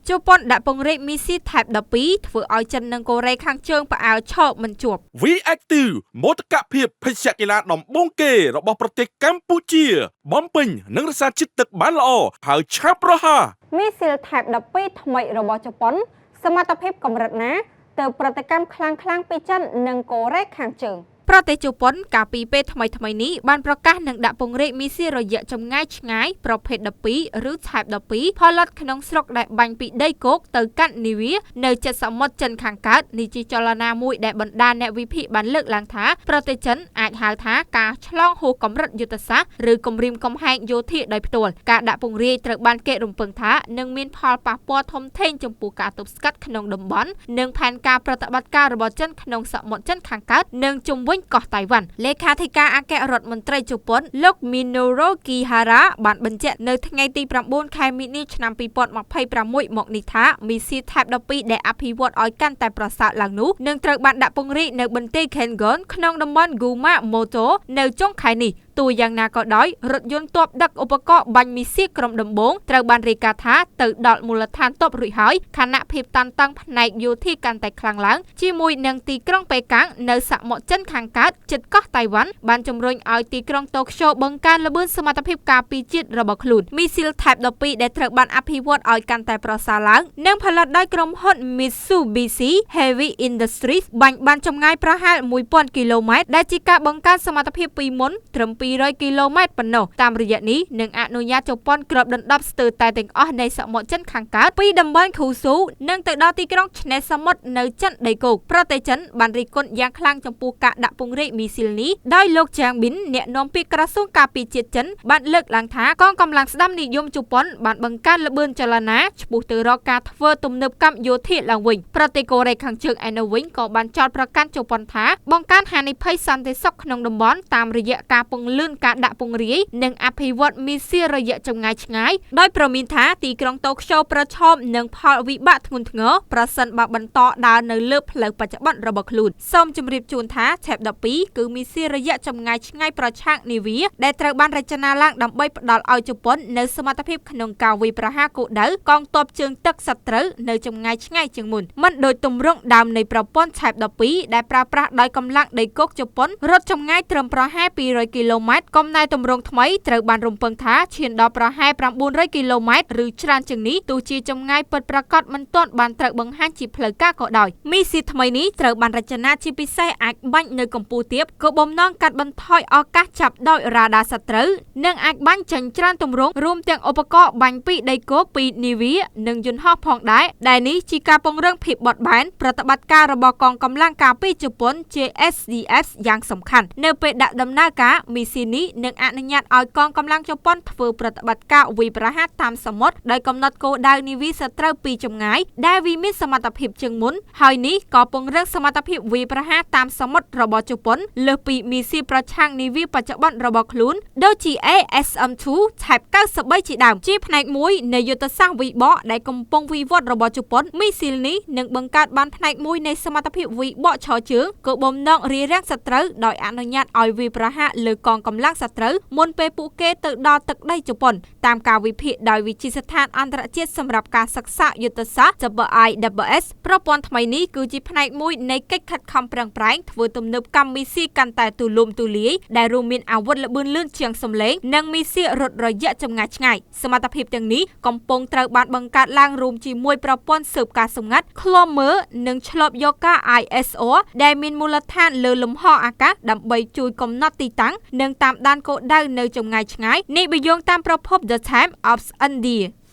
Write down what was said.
ជប៉ុនដាក់ពង្រាយមីស៊ីល Type 12ធ្វើឲ្យចិននិងកូរ៉េខាងជើងផ្អើលឈរមិនជាប់។ V Active មោទកភាពភេសជ្ជៈកីឡាដំបូងគេរបស់ប្រទេសកម្ពុជា បំពេញនិងរក្សាជាតិទឹកបានល្អហើយឆាប់រហ័ស។ មីស៊ីល Type 12ថ្មីរបស់ជប៉ុន សមត្ថភាពកម្រិតណាទើបប្រតិកម្មខ្លាំងៗពីចិននិងកូរ៉េខាងជើង? ប្រទេសជប៉ុនកាលពីពេលថ្មីៗនេះបានប្រកាសនឹងដាក់ពង្រាយមីស៊ីលរយៈចម្ងាយឆ្ងាយប្រភេទ12ឬ Type 12ផលិតក្នុងស្រុកដែលបាញ់ពីដីគោកទៅកាន់នាវានៅជិតសមុទ្រចិនខាងកើតនេះជាចលនាមួយដែលបណ្ដាអ្នកវិភាគបានលើកឡើងថាប្រទេសចិនអាចហៅថាការឆ្លងហួសកម្រិតយុទ្ធសាស្ត្រឬគំរាមកំហែងយោធាដោយផ្ទាល់។ការដាក់ពង្រាយត្រូវបានគេរំពឹងថានឹងមានផលប៉ះពាល់ធំធេងចំពោះការទប់ស្កាត់ក្នុងតំបន់និងផែនការប្រតិបត្តិការរបស់ចិនក្នុងសមុទ្រចិនខាងកើតនិងជុំវិញកោះតៃវ៉ាន់។លេខាធិការអគ្គរដ្ឋមន្ត្រីជប៉ុនលោក Minoru Kihara បានបញ្ជាក់នៅថ្ងៃទី9ខែមីនាឆ្នាំ2026មកនេះថាមីស៊ីល Type 12ដែលអភិវឌ្ឍឲ្យកាន់តែប្រសើរឡើងនោះនឹងត្រូវបានដាក់ពង្រាយនៅបន្ទាយ Kengon ក្នុងតំបន់ Kumamoto នៅចុងខែនេះ។ទោះយ៉ាងណាក៏ដោយរថយន្តទ័ពដឹកឧបករណ៍បាញ់មីស៊ីលក្រុមដំបូងត្រូវបានរាយការណ៍ថាទៅដល់មូលដ្ឋានទ័ពរួចហើយខណៈភាពតានតឹងផ្នែកយោធាកាន់តែខ្លាំងឡើងជាមួយនឹងទីក្រុងប៉េកាំងនៅសមុទ្រចិនខាងកើតជិតកោះតៃវ៉ាន់បានជំរុញឲ្យទីក្រុងតូក្យូបង្កើនល្បឿនសមត្ថភាពការពារជាតិរបស់ខ្លួន។មីស៊ីល Type 12ដែលត្រូវបានអភិវឌ្ឍឲ្យកាន់តែប្រសើរឡើងនិងផលិតដោយក្រុមហ៊ុន Mitsubishi Heavy Industries បាញ់បានចម្ងាយប្រហែល1000គីឡូម៉ែត្រដែលជាការបង្កើនសមត្ថភាពពីមុនត្រឹម200គីឡូម៉ែត្រប៉ុណ្ណោះតាមរយៈនេះនឹងអនុញ្ញាតជប៉ុនគ្របដណ្ដប់ស្ទើរតែទាំងអស់នៃសមុទ្រចិនខាងកើតពីតំបន់ឃូស៊ូនិងទៅដល់ទីក្រុងឆ្នេរសមុទ្រនៅចិនដីគោក។ប្រទេសចិនបានរិះគន់យ៉ាងខ្លាំងចំពោះការដាក់ពង្រាយមីស៊ីលនេះដោយលោកចាងប៊ិនអ្នកនាំពាក្យក្រសួងការពារជាតិចិនបានលើកឡើងថាកងកម្លាំងស្ដាំនិយមជប៉ុនបានបង្កើនល្បឿនចលនាឆ្ពោះទៅរកការធ្វើទំនើបកម្មយោធាឡើងវិញ។ប្រទេសកូរ៉េខាងជើងឯនោះវិញក៏បានចោទប្រកាន់ជប៉ុនថាបង្កើនហានិភ័យសន្តិសុខក្នុងតំបន់តាមរយៈការពង្លឿនការដាក់ពង្រាយនិងអភិវឌ្ឍមីស៊ីលរយៈចម្ងាយឆ្ងាយដោយព្រមានថាទីក្រុងតូក្យូប្រឈមនឹងផលវិបាកធ្ងន់ធ្ងរប្រសិនបើបន្តដើរនៅលើផ្លូវបច្ចុប្បន្នរបស់ខ្លួនសូមជម្រាបជូនថា Type 12គឺមីស៊ីលរយៈចម្ងាយឆ្ងាយប្រឆាំងនាវាដែលត្រូវបានរចនាឡើងដើម្បីផ្ដល់ឲ្យជប៉ុននូវសមត្ថភាពក្នុងការវាយប្រហារគោលដៅកងទ័ពជើងទឹកសត្រូវនៅចម្ងាយឆ្ងាយជាងមុនមិនដូចទម្រង់ដើមនៃប្រព័ន្ធ Type 12ដែលប្រើប្រាស់ដោយកម្លាំងដីគោកជប៉ុនរត់ចម្ងាយត្រឹមប្រហែល200គីឡូម៉ែត្រកំណែទម្រង់ថ្មីត្រូវបានរំពឹងថាឈានដល់ប្រហែល900គីឡូម៉ែត្រឬច្រើនជាងនេះទោះជាចម្ងាយពិតប្រាកដមិនទាន់បានត្រូវបង្ហាញជាផ្លូវការក៏ដោយមីស៊ីលថ្មីនេះត្រូវបានរចនាជាពិសេសអាចបាញ់នៅកម្ពស់ទាបក៏បំណងកាត់បន្ថយឱកាសចាប់ដោយរ៉ាដាសត្រូវនិងអាចបាញ់ចេញច្រើនទម្រង់រួមទាំងឧបករណ៍បាញ់ពីដីគោកពីនាវានិងយន្តហោះផងដែរដែលនេះជាការពង្រឹងភាពបត់បែនប្រតិបត្តិការរបស់កងកម្លាំងការពារជប៉ុន JSDF យ៉ាងសំខាន់នៅពេលដាក់ដំណើរការមីស៊ីលនេះនឹងអនុញ្ញាតឲ្យកងកម្លាំងជប៉ុនធ្វើប្រតិបត្តិការវាយប្រហារតាមសមុទ្រដោយកំណត់គោលដៅនាវាសត្រូវពីចម្ងាយដែលវាមានសមត្ថភាពជាងមុនហើយនេះក៏ពង្រឹងសមត្ថភាពវាយប្រហារតាមសមុទ្ររបស់ជប៉ុនលើសពីមីស៊ីលប្រឆាំងនាវាបច្ចុប្បន្នរបស់ខ្លួនដូចជា ASM2 Type 93ជាដើមជាផ្នែកមួយនៃយុទ្ធសាស្ត្រវិបកដែលកំពុងវិវត្តរបស់ជប៉ុនមីស៊ីលនេះនឹងបង្កើតបានផ្នែកមួយនៃសមត្ថភាពវិបកឈរជើងគោលបំណងរារាំងសត្រូវដោយអនុញ្ញាតឲ្យវាយប្រហារលើកងកម្លាំងសត្រូវមុនពេលពួកគេទៅដល់ទឹកដីជប៉ុនតាមការវិភាគដោយវិទ្យាស្ថានអន្តរជាតិសម្រាប់ការសិក្សាយុទ្ធសាស្ត្រ WIWS ប្រព័ន្ធថ្មីនេះគឺជាផ្នែកមួយនៃកិច្ចខិតខំប្រឹងប្រែងធ្វើទំនើបកម្មមីស៊ីលកាន់តែទូលំទូលាយដែលរួមមានអាវុធល្បឿនលឿនជាងសំឡេងនិងមីស៊ីលរត់រយៈចម្ងាយឆ្ងាយសមត្ថភាពទាំងនេះកំពុងត្រូវបានបង្កើតឡើងរួមជាមួយប្រព័ន្ធស៊ើបការសម្ងាត់ឃ្លាំមើលនិងឆ្លប់យកការ ISR ដែលមានមូលដ្ឋានលើលំហអាកាសដើម្បីជួយកំណត់ទីតាំងនិងតាមដានគោលដៅនៅចម្ងាយឆ្ងាយនេះបើយោងតាមប្រភព The Times of India។